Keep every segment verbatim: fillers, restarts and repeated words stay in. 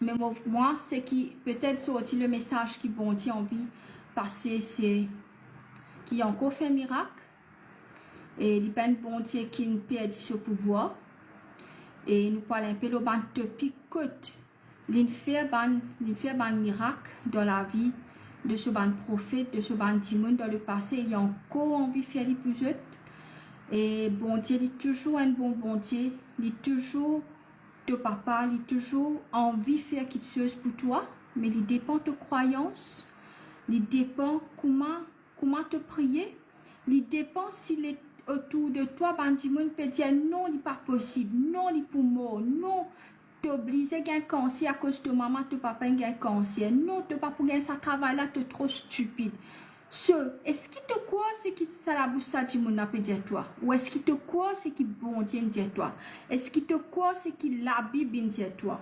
Me mo, mwa, seki petet sorti, lemesaz ki Bondie anvi pase, se ki li ankor fer mirak. E li pa enn Bondie ki'nn perdi so pouvwar. E nou pou al inpe lor bann topik kot li'nn fer bann, li'nn fer bann mirak dan lavi de so bann profet, de so bann dimoun dan lepase, e li ankor anvi fer li pou zot. E Bondie, li touzour enn bon Bondie, li touzour to papa, li touzour anvi fer kiksoz pou twa, me li depan to krwayans, li depan kouma, kouma to priye, li depan si le, otour de twa, bann dimoun pe dir, "Non, li pa posib, non, li pou mor, non, to oblize gagn kanser akoz to mama, to papa inn gagn kanser, non, to pa pou gagn sa travay la, to tro stipid." So, eski to krwar seki sa labous sa dimoun la pe dir twa? Ou eski to krwar seki Bondie inn dir twa? Eski to krwar seki Labib inn dir twa?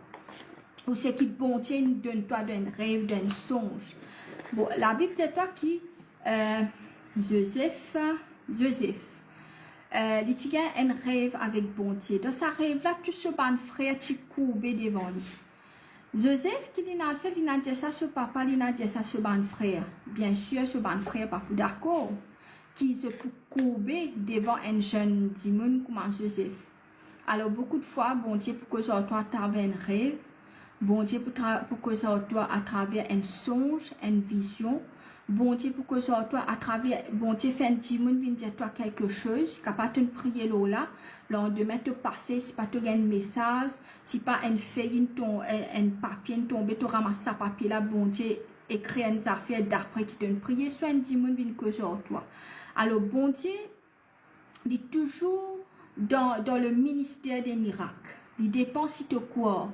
Ou seki Bondie inn donn twa dan enn rev, dan enn sonz? Bon, Labib dir twa ki, eh, Zozef, Zozef, eh, li ti gagn enn rev avek Bondie. Dan sa rev la, tou so bann frer ti kourbe devan li. Zozef, ki li'nn al fer? Li'nn al dir sa so papa, li'nn al dir sa so bann frer. Biensir, so bann frer pa pou dakor ki zot pou kourbe devan enn zenn dimoun kouma Zozef. Alor, boukou de fwa, Bondie pou koz ar twa atraver enn rev, Bondie pou tra-, pou koz ar twa atraver enn sonz, enn vizion, Bondie pou koz ar twa atraver, Bondie fer enn dimoun vinn dir twa kiksoz, kapav to'nn priye lor la, landime to pase, sipa to gagn enn mesaz, sipa enn fey inn ton-, enn, enn papie inn tonbe, to ramas sa papie la, Bondie ekrir enn zafer dapre ki to'nn priye, swa enn dimoun vinn koz ar twa. Alor, Bondie, li touzour dan, dan le minister de mirak. Li depan si to krwar.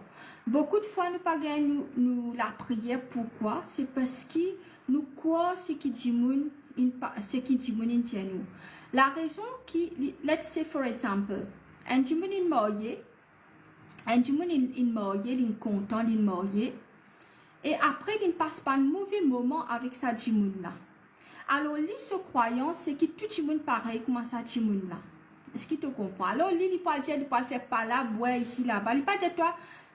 Boukou de fwa nou pa gagn nou, nou lapriyer. Pourkwa? Se parski nou krwar seki dimoun inn pa-, seki dimoun inn dir nou. Larezon ki, li, let's say for example, enn dimoun inn marye, enn dimoun inn, inn marye, li'nn kontan, li'nn marye, e apre li'nn pas bann move moman avek sa dimoun la. Alor li, so krwayans, seki tou dimoun parey kouma sa dimoun la. Eski to konpran? Alor li, li pou al dir, li pou al fer palab, bwar isi laba. Li pa dir twa,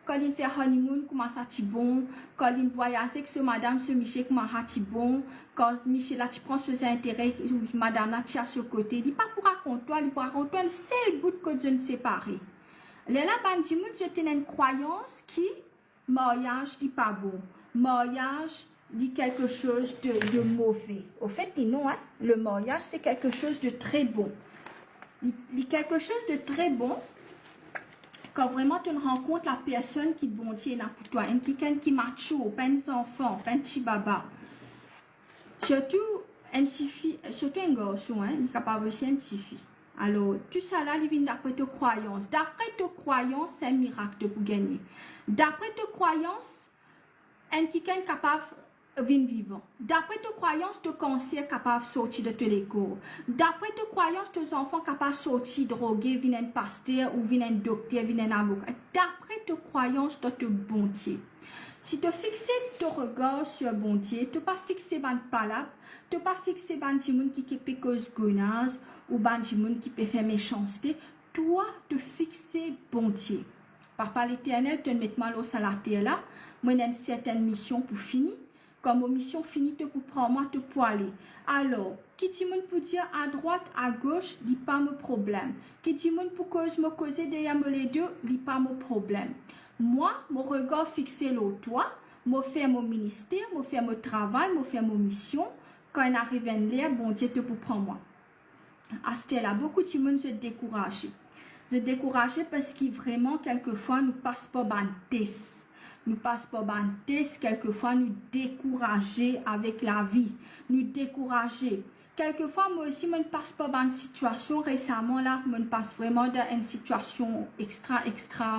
kan li'nn fer honeymoon, kouma sa ti bon, kan li'nn vwayaze ek so madam, so misie, kouma sa ti bon, kan misie la ti pran so zintere, madam la ti a so kote. Li pa pou rakont twa, li pou rakont twa enn sel bout kot zot inn separe. Lerla bann dimoun, zot ena enn krwayans ki maryaz li pa bon, maryaz li kiksoz de, de move. Anfet, li non, hein, le mariage, c'est quelque chose de très bon. Li, li kiksoz de tre bon, kan vreman to'nn rankont lapersonn ki Bondie ena pou twa, enn kikenn ki matour, pa enn zanfan, pa enn ti baba. Sirtou enn tifi, sirtou enn garson, hein, li kapav osi enn tifi. Alor, tousala, li vinn dapre to krwayans. Dapre to krwayans, se enn mirak to pou gagne. Dapre to krwayans, enn kikenn kapav vinn vivan. Dapre to krwayans, to kanser kapav sorti dan to lekor. Dapre to krwayans, to zanfan kapav sorti droge, vinn enn paster ou vinn enn dokter, vinn enn avoka. Dapre to krwayans dan to Bondie. Si to fixe to regar sur Bondie, to pa fixe bann palab, to pa fixe bann dimoun ki, ki pe koz gonaz ou bann dimoun ki pe fer mesanste, twa, to fixe Bondie. Papa Leternel, to'nn met mwa lor sa later la, mo ena enn sertenn mision pou fini. Kan mo mision fini, to pou pran mwa, to pou ale. Alor, ki dimoun pou dir adrwat, agos, li pa mo problem. Ki dimoun pou koz mo koze deryer mo ledo, li pa mo problem. Mwa, mo regar fixe lor twa, mo fer mo minister, mo fer mo travay, mo fer mo mision. Kan inn ariv enn ler, Bondie, to pou pran mwa. Aster la, boukou dimoun zot dekouraze. Zot dekouraze parski vreman, kelkefwa, nou pas par bann tes. Nou pas par bann tes, kelkefwa, nou dekouraze avek lavi. Nou dekouraze. Kelkefwa, mwa osi, mo'nn pas par bann sitiasion resaman la, mo'nn pas vreman dan enn sitiasion extra, extra,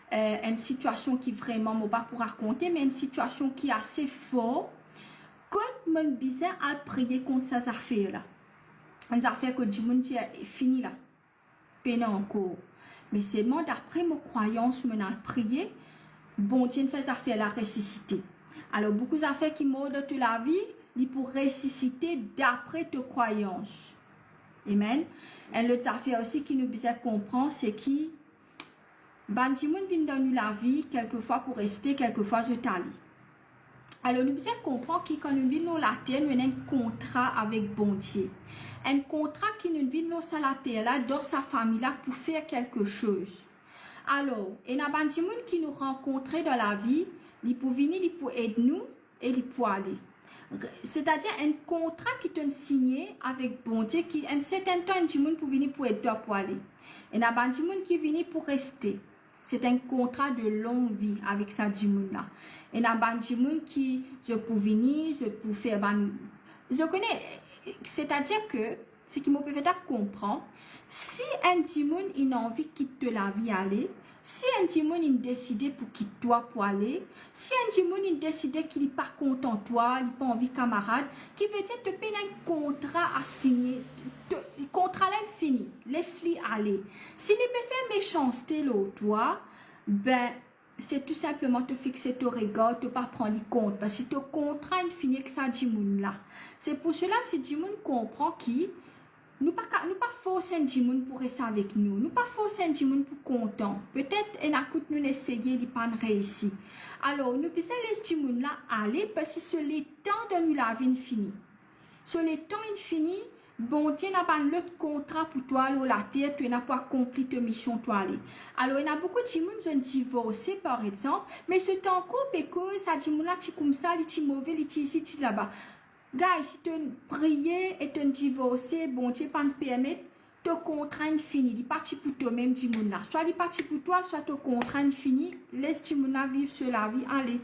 eh, enn sitiasion ki vreman, mo pa pou rakonte, me enn sitiasion ki ase for, kot mo'nn bizin al priye kont sa zafer la. Enn zafer kot dimoun dir, "Fini la, pena ankor." Me selman dapre mo krwayans, mo'nn al priye, Bondie inn fer zafer la resisite. Alor, boukou zafer ki mor dan to lavi, li pou resisite dapre to krwayans. Amen. Enn lot zafer osi ki nou bizin konpran, se ki Bann dimoun vinn dan nou lavi, kelkefwa pou reste, kelkefwa zot ale. Alor, nou bizin konpran ki kan nou vinn lor later, nou ena enn kontra avek Bondie. Enn kontra ki nou vinn lor sa later la, dan sa fami la, pou fer kelke soz. Alor, ena bann dimoun ki nou rankontre dan lavi, li pou vini, li pou ed nou e li pou ale. Setadir enn kontra ki to'nn signe avek Bondie, ki enn sertenn tan enn dimoun pou vini pou ed twa pou ale. Ena bann dimoun ki vini pou reste. Se enn kontra de long vi avek sa dimoun la. Ena bann dimoun ki zot pou vini, zot pou fer bann, zot kone, setadir ke seki mo pe fer twa konpran, si enn dimoun inn anvi kit to lavi ale, si enn dimoun inn deside pou kit twa pou ale, si enn dimoun inn deside ki li pa kontan twa, li pa anvi kamarad, ki vedir to pena enn kontra a signe, to, kontra la inn fini, les li ale. Si li pe fer mesanste lor twa, be, se tou sinpleman to fixe to regar, to pa pran li kont, parski to kontra inn fini ek sa dimoun la. Se pou sela, si dimoun konpran ki nou pa ka, nou pa fors enn dimoun pou res avek nou, nou pa fors enn dimoun pou kontan. Petet ena kout nou'nn eseye, li pa'nn reisi. Alor, nou bizin les dimoun la ale, parski so letan dan nou lavi inn fini. So letan inn fini, Bondie ena bann lot kontra pou twa lor later, to ena pou akonpli to mision, to ale. Alor, ena boukou dimoun, zot divorse, par exanp, me zot ankor pe koz, sa dimoun la ti koumsa, li ti move, li ti isi, ti laba. Guys, si to'nn priye e to'nn divorse, Bondie pa'nn permet, to kontra inn fini, li pa ti pou tomem dimoun la. Swa li pa ti pou twa, swa to kontra inn fini, les dimoun la viv so lavi, ale.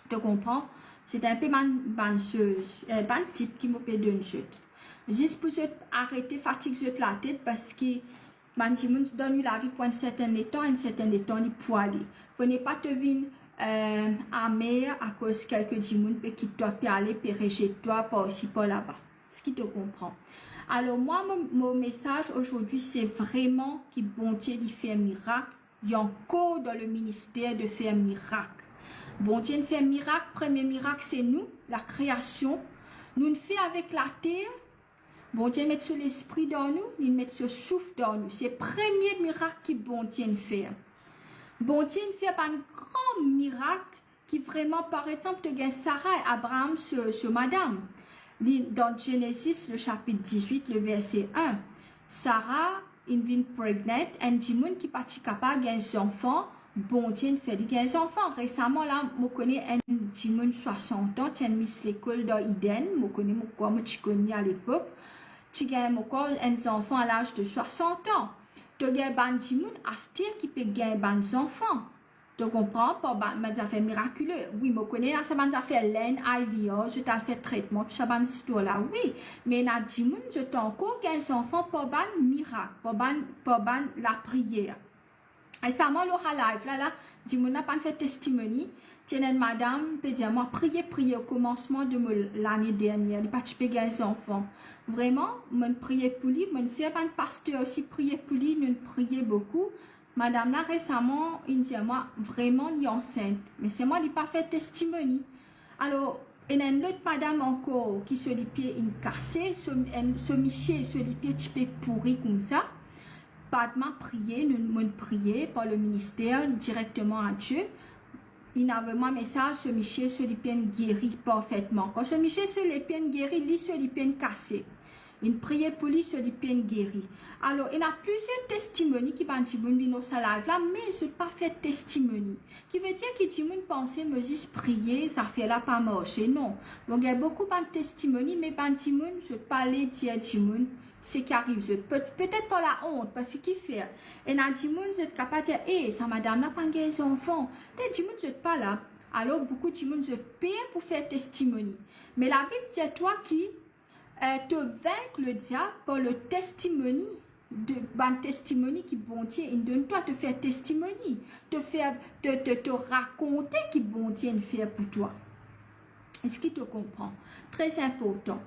To konpran? Se enpe bann, bann soz, eh, bann tip ki mo pe donn zot. Zis pou zot arete fatig zot latet, parski bann dimoun dan nou lavi pou enn sertenn letan, enn sertenn letan li pou ale. Fode pa to vinn, eh, amer akoz kelke dimoun pe kit twa, pe ale, pe rezet twa par isi, par laba. Seki to konpran? Alor, mwa, mo, mo mesaz azordi, se vreman ki Bondie li fer mirak, li ankor dan le minister de fer mirak. Bondie inn fer mirak, premie mirak se nou, lakreasion. Nou'nn fer avek later, Bondie met so Lespri dan nou, li met so souf dan nou. Se premie mirak ki Bondie inn fer. Bondie inn fer bann gran mirak ki vreman, par exanp, to gagn Sara, Abraham so, so madam. Li, dan Genesis, le chapitre dix-huit, le verset un, Sara inn vinn pregnant, enn dimoun ki pa ti kapav gagn zanfan, Bondie inn fer li gagn zanfan. Resaman la, mo kone enn dimoun swasant an, ti enn mis lekol dan Eden, mo kone, mo krwar mo ti konn li alepok, ti gagn, mo krwar, enn zanfan a laz de swasant an. To gagn bann dimoun aster ki pe gagn bann zanfan. To konpran, par bann, bann zafer mirakile. Wi, mo kone ena sa bann zafer lenn, I V R, zot al fer tretman, tou sa bann zistwar la, wi. Me ena dimoun, zot ankor gagn zanfan par bann mirak, par bann, par bann lapriyer. Resaman, lor sa live la, la, dimoun la pa'nn fer testimoni. Ti ena enn madam pe dir mwa, priye, priye, o komansman de mo lane dernier, li pa ti pe gagn zanfan. Vreman, mo'nn priye pou li, mo'nn fer bann paster osi priye pou li, nou'nn priye boukou. Madam la resaman inn dir mwa, vreman li ansint, me selman li pa fer testimoni. Alor, ena enn lot madam ankor ki so lipie inn kase, so, enn, so misie, so lipie ti pe pouri koumsa. Padma priye, nou, mo'nn priye par le minister direkteman a Die. Inn avoy mwa mesaz, so misie so lipie inn geri parfetman. Kan so misie so lipie inn geri, li so lipie inn kase. Inn priye pou li, so lipie inn geri. Alor, ena plizier testimoni ki bann dimoun vinn lor sa live la, me zot pa fer testimoni. Ki vedir ki dimoun panse mo zis priye, zafer la pa marse. Non. Mo gagn boukou bann testimoni, me bann dimoun, zot pa le dir dimoun seki ariv zot. Pe-, petet par laont, parski kifer? Ena dimoun, zot kapav dir, "E, sa madam la pa'nn gagn zanfan." Ena dimoun, zot pa la. Alor, boukou dimoun, zot per pou fer testimoni. Me Labib dir twa ki, eh, to vink lediab par le testimoni, de, bann testimoni ki Bondie inn donn twa, to fer testimoni, to fer, to, to, to rakonte ki Bondie inn fer pou twa. Eski to konpran? Tre inportan.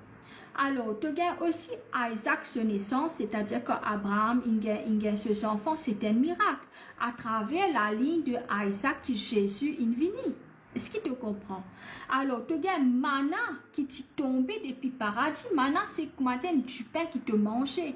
Alor, to gagn osi Izaak so nesans, setadir kan Abraham inn gagn, inn gagn so zanfan, se enn mirak. Atraver lalign de Izaak ki Zezi inn vini. Eski to konpran? Alor, to gagn manna ki ti tonbe depi paradi. Manna, se kouma dir enn dipin ki to manze.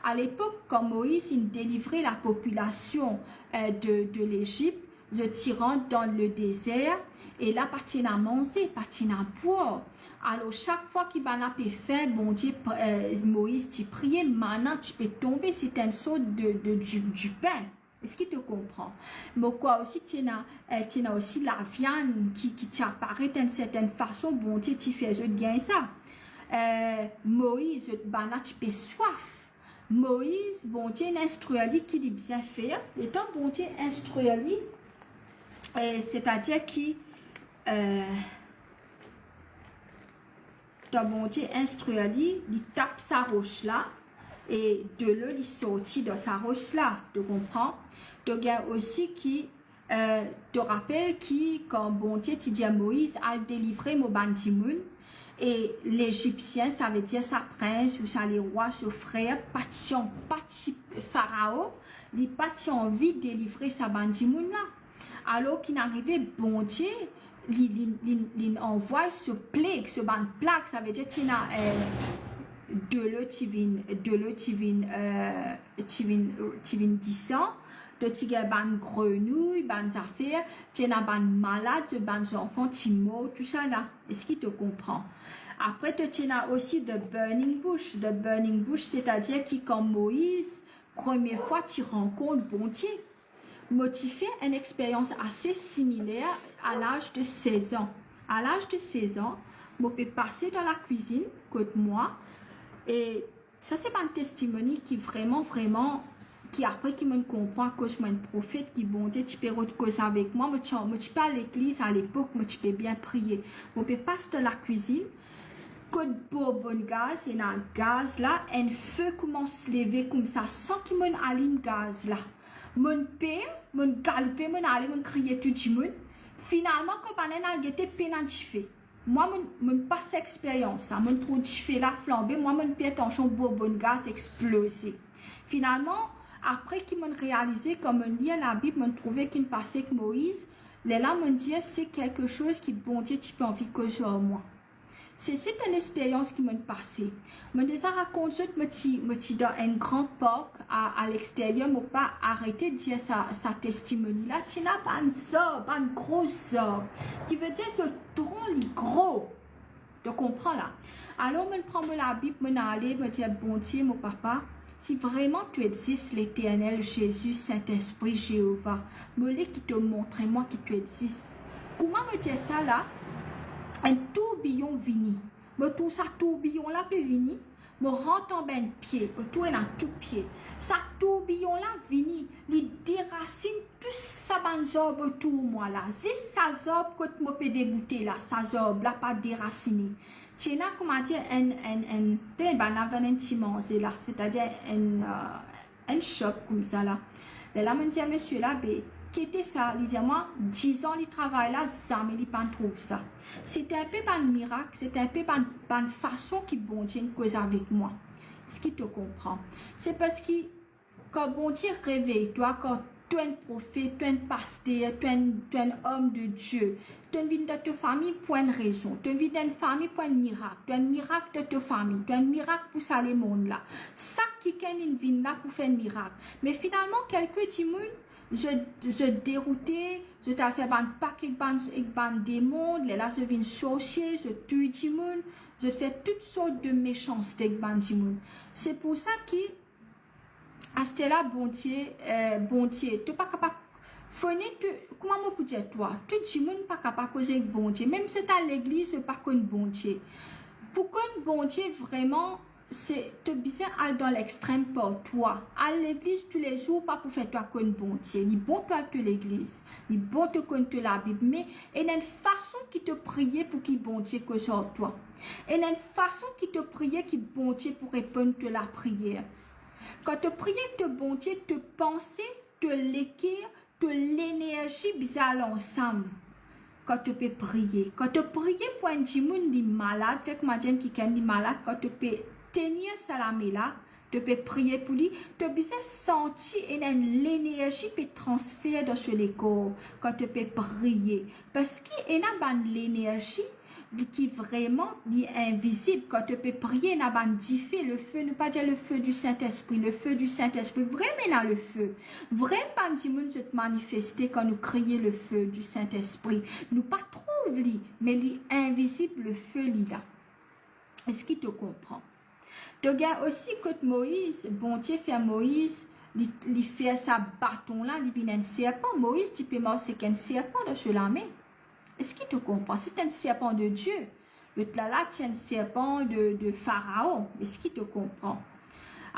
A lepok, kan Moiz inn delivre lapopilasion, eh, de, de Lezip, zot ti rant dan le dezer, e la pa ti ena manze, pa ti ena bwar. Alor, sak fwa ki bann la pe fin, Bondie, eh, Moiz ti priye, manna ti pe tonbe, se ti enn sort de, de di-, dipin. Eski to konpran? Mo krwar osi ti ena, eh, ti ena osi laviann ki, ki ti aparet enn sertenn fason, Bondie ti fer zot gagn sa. Eh, Moiz, zot bann la ti pe swaf. Moiz, Bondie inn instrir li ki li bizin fer. Letan Bondie instrir li, eh, setadir ki, eh, Kan Bondie instrir li, li tap sa ros la, e delo li sorti dan sa ros la, to konpran? To gagn osi ki, eh, to rapel ki kan Bondie ti dir Moiz, "Al delivre mo bann dimoun," e Lezipsien, savedir sa prins ou sa lerwa, so frer, pa ti an-, pa ti Farao, li pa ti anvi delivre sa bann dimoun la. Alor ki'nn arive, Bondie, li, li, li, li'nn anvway so pleg, so bann plag, savedir ti ena, eh, delo ti vinn, delo ti vinn, eh, ti vinn, ti vinn disan, to ti gagn bann grenouy, bann zafer, ti ena bann malad, zot bann zanfan ti mor, tousala. Eski to konpran? Apre, to ti ena osi the burning bush. The burning bush, setadir ki kan Moiz, premie fwa ti rankont Bondie, mo ti fer enn experyans ase similer a laz de sez an. A laz de sez an, mo pe pase dan lakwizinn kot mwa, e sa se bann testimoni ki vreman, vreman, ki apre ki mo'nn konpran akoz mo enn profet, ki Bondie ti pe rod koz avek mwa. Mo ti, mo ti pe al legliz a lepok, mo ti pe bien priye. Mo pe pas dan lakwizinn, kot bourbon gaz, ena gaz la, enn fe koumans leve koumsa, san ki mo'nn alim gaz la. Mo'nn per, mo'nn galoupe, mo'nn ale, mo'nn kriye tou dimoun. Finalman, kan bann-la inn al gete, pena dife. Mwa, mo'nn, mo'nn pas experyans sa, mo'nn trouv dife la flanbe, mwa, mo'nn per, tansion, bourbon gaz exploze. Finalman, apre ki mo'nn realize, kan mo'nn lir Labib, mo'nn trouve ki'nn pase ek Moiz, lerla mo'nn dir, se kelke soz ki Bondie ti pe anvi koz ar mwa. Se, se enn experyans ki mo'nn pase. Mo'nn deza rakont zot, mo ti, mo ti dan enn gran park a, a lexteryer, mo pa arete dir sa, sa testimoni la. Ti ena bann zarb, bann gro zarb. Ki vedir zot tron li gro. To konpran la? Alor, mo'nn pran mo Labib, mo'nn ale, mo dir, Bondie, mo Papa, si vreman to exis, Leternel, Zezi, Sintespri, Zeova, mo le ki to montre mwa ki to exis. Kouma mo dir sa la, enn tourbiyon vini. Mo trouv sa tourbiyon la pe vini, mo rant anba enn pie, otour ena tou pie. Sa tourbiyon la vini, li derasinn tou sa bann zarb otour mwa la. Zis sa zarb kot mo pe deboute la, sa zarb la pa derasine. Ti ena, koumadir, enn, enn, enn, pe bann la vann enn ti manze la, setadir enn, eh, enn shop koumsa la. Lerla mo'nn dir misie la, be, kete sa, li dir mwa, dizan li travay la, zame li pa'nn trouv sa. Se ti enpe bann mirak, se ti enpe bann, bann fason ki Bondie inn koz avek mwa. Eski to konpran? Se parski kan Bondie revey twa, kan to enn profet, to enn paster, to enn, to enn homme de Dieu, to inn vinn dan to fami pou enn rezon. To inn vinn dan enn fami pou enn mirak. To enn mirak dan to fami. To enn mirak pou sa lemond la. Sak kikenn inn vinn la pou fer enn mirak. Me finalman, kelke dimoun, zot, zot deroute, zot al fer bann pak ek bann, ek bann demon, lerla zot vinn sorsie, zot touy dimoun, zot fer tout sort de mesanste ek bann dimoun. Se pou sa ki Aster la, Bondie, eh, Bondie, to pa kapav, fode to, kouma mo pou dir twa, tou dimoun pa kapav koz ek Bondie. Mem si to al legliz, to pa konn Bondie. Pou konn Bondie vreman, se, to bizin al dan lextrem par twa. Al legliz toulezour pa pou fer twa konn Bondie. Li bon to al to legliz, li bon to konn to Labib, me ena enn fason ki to priye pou ki Bondie koz ar twa. Ena enn fason ki to priye ki Bondie pou reponn to lapriyer. Kan to priye to Bondie, to panse, to leker, to lenerzi bizin al ansam. Kan to pe priye, kan to priye pou enn dimoun li malad, fer kouma dir enn kikenn li malad, kan to pe tenir sa lame la, to pe priye pou li, to bizin santi ena enn lenerzi pe transfer dan so lekor kan to pe priye. Parski ena bann lenerzi li ki vreman li invizib. Kan to pe priye, ena bann dife, le feu, nou pa dir le feu du Saint-Esprit, le feu du Saint-Esprit. Vremem ena le feu. Vremem bann dimoun zot manifeste kan nou kriye le feu du Saint-Esprit. Nou pa trouv li, me li invizib, le feu li la. Eski to konpran? To gagn osi kot Moiz, Bondie fer Moiz, li, li fer sa baton la, li vinn enn serpan. Moiz ti pe mars ek enn serpan dan so lame. Eski to konpran? Se enn serpan de Die. Lot la la ti enn serpan de, de Faraon. Eski to konpran?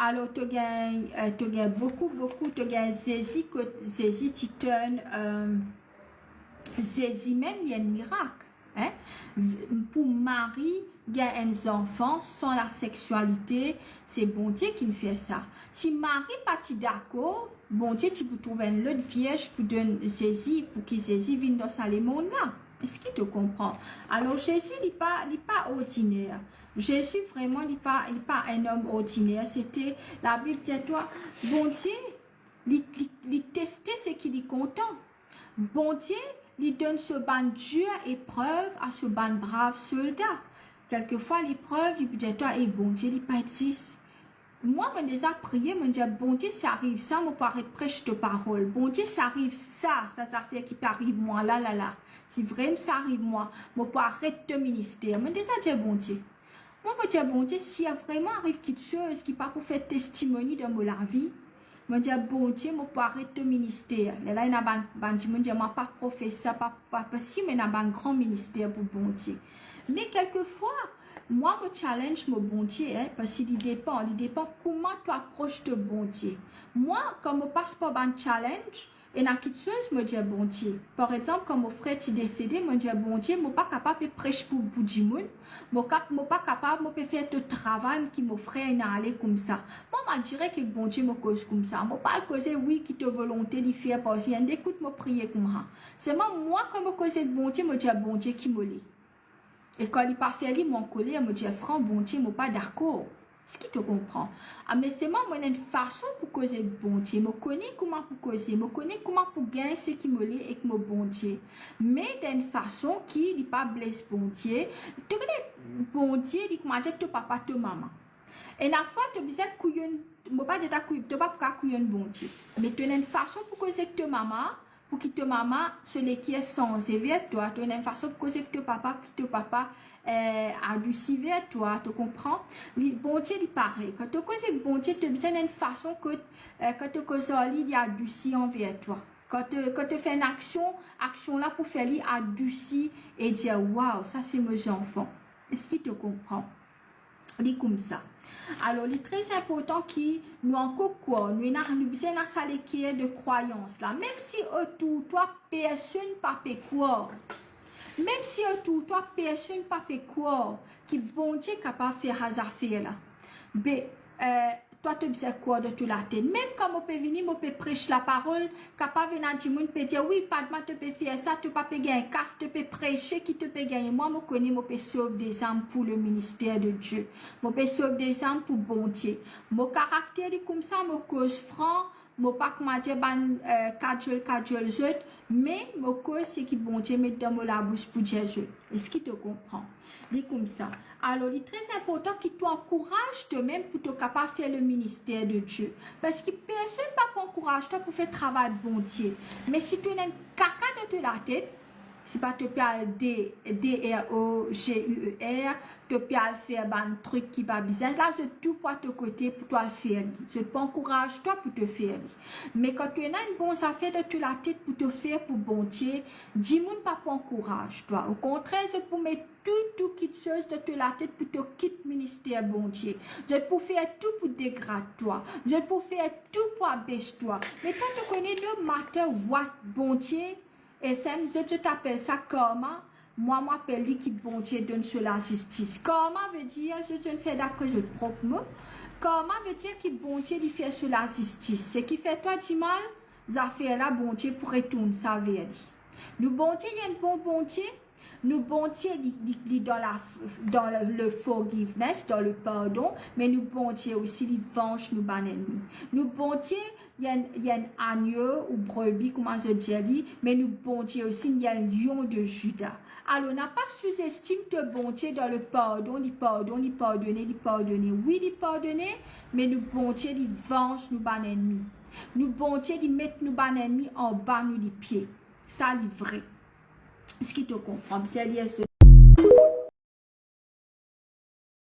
Alor, to gagn, eh, to gagn boukou, boukou, to gagn Zezi, kot Zezi ti turn, eh, Zezi mem, li enn mirak, hein? Pou Marie gagn enn zanfan san laseksualite, se Bondie ki'nn fer sa. Si Marie pa ti dakor, Bondie ti pou trouv enn lot vierz pou donn Zezi, pou ki Zezi vinn dan sa lemond la. Eski to konpran? Alor, Zezi, li pa, li pa ordiner. Zezi, vreman, li pa, li pa enn om ordiner. Sete, Labib dir twa, Bondie, li, li, li teste seki li kontan. Bondie, li donn so bann dir eprev a so bann brav solda. Kelkefwa, leprev, li pou dir twa, "E, Bondie, li pa exis." Mwa, mo deza priye, mo dir, "Bondie, si ariv sa, mo pou aret pres to parol. Bondie, si ariv sa, sa zafer ki pe ariv mwa la, la, la, si vremem sa ariv mwa, mo pou aret to minister." Mo deza dir Bondie. Mwa, mo dir Bondie, si vreman ariv kiksoz ki pa pou fer testimoni dan mo lavi, mo dir, "Bondie, mo pou aret to minister." Lerla ena bann, bann dimoun dir mwa, "Pa profeser, pa, pa, pa si, mo ena bann gran minister pou Bondie." Me kelkefwa, mwa, mo challenge mo Bondie, hein, parski li depan, li depan kouma to apros to Bondie. Mwa, kan mo pas par bann challenge, ena kiksoz mo dir Bondie. Par exanp, kan mo frer ti desede, mo dir, "Bondie, mo pa kapav pe pres pou, pou dimoun. Mo kap-, mo pa kapav, mo pe fer to travay ki mo frer inn ale koumsa." Mwa, mo al direk ek Bondie, mo koz koumsa. Mo pa al koze, "Wi, ki to volonte li fer," parski enn de kout mo priye koumsa. Selman mwa, kan mo koz ek Bondie, mo dir Bondie ki mo le. E kan li pa fer li, mo ankoler, mo dir, "Fran, Bondie, mo pa dakor." Eski to konpran? Ah, me selman mo ena enn fason pou koz ek Bondie. Mo kone kouma pou koze, mo kone kouma pou gagn seki mo le ek mo Bondie. Me dan enn fason ki li pa bles Bondie. To kone Bondie, li kouma dir to papa, to mama. Ena fwa to bizin kouyonn, mo pa dir to kouy-, to pa pou kav kouyonn Bondie. Me to ena enn fason pou koz ek to mama, pou ki to mama so leker sanze ver twa, to ena enn fason pou koz ek to papa, pou ki to papa, eh, adousi ver twa, to konpran? Li, Bondie, li parey. Kan to koz ek Bondie, to bizin enn fason kot, eh, kan to koz ar li, li adousi anver twa. Kan to, kan to fer enn aksion, aksion la pou fer li adousi e dir, "Waw, sa se mo zanfan." Eski to konpran? Li koumsa. Alor, li tre inportan ki nou ankor krwar, nou ena, nou bizin ena sa leker de krwayans la. Mem si otour twa personn pa pe krwar, mem si otour twa personn pa pe krwar ki Bondie kapav fer sa zafer la, be, eh, twa to bizin krwar dan to latet. Mem kan mo pe vini, mo pe pres laparol, kapav ena dimoun pe dir, "Wi, pa demann to pe fer sa, to pa pe gagn kas, to pe prese ki to pe gagne." Mwa, mo kone mo pe sov de zam pou le minister de Die. Mo pe sov de zam pou Bondie. Mo karakter li koumsa, mo koz fran, mo pa kouma dir bann, eh, kadiol, kadiol zot, me mo koz seki Bondie met dan mo labous pou dir zot. Eski to konpran? Li koumsa. Alor, li tre inportan ki to ankouraz tomem pou to kapav fer le minister de Die. Parski personn pa pou ankouraz twa pou fer travay Bondie. Me si to ena enn kaka dan to latet, si pa to pe al de, D R O G U E R, to pe al fer bann trik ki pa bizin, la zot tou pran to kote pou to al fer li. Zot pou ankouraz twa pou to fer li. Me kan to ena enn bon zafer dan to latet pou to fer pou Bondie, dimoun pa pou ankouraz twa. Okontrer, zot pou met tou, tou kiksoz dan to latet pou to kit minister Bondie. Zot pou fer tou pou degrad twa. Zot pou fer tou pou abes twa. Me twa to kone, no matter what, Bondie, e sa mem zot, zot apel sa karma, mwa, mo apel li ki Bondie donn so lazistis. Karma vedir zot, zot fer dapre zot prop mo. Karma vedir ki Bondie li fer so lazistis. Seki fer twa dimal, zafer la, Bondie pou retourn sa ver li. Nou Bondie, li enn bon Bondie, Nou Bondie, li, li, li dan la, dan le, le forgiveness, dan le pardon, me nou Bondie osi, li vanz nou bann ennmi. Nou Bondie, li enn, li enn agno ou brebi, kouma zot dir li, me nou Bondie osi, li enn lion de Zida. Alor, na pa souzestim to Bondie dan le pardon, li pardon, li pardone, li pardone. Wi, li pardone, me nou Bondie, li vanz nou bann ennmi. Nou Bondie, li met nou bann ennmi anba nou lipie. Sa, li vre. Eski to konpran? Ser Lies,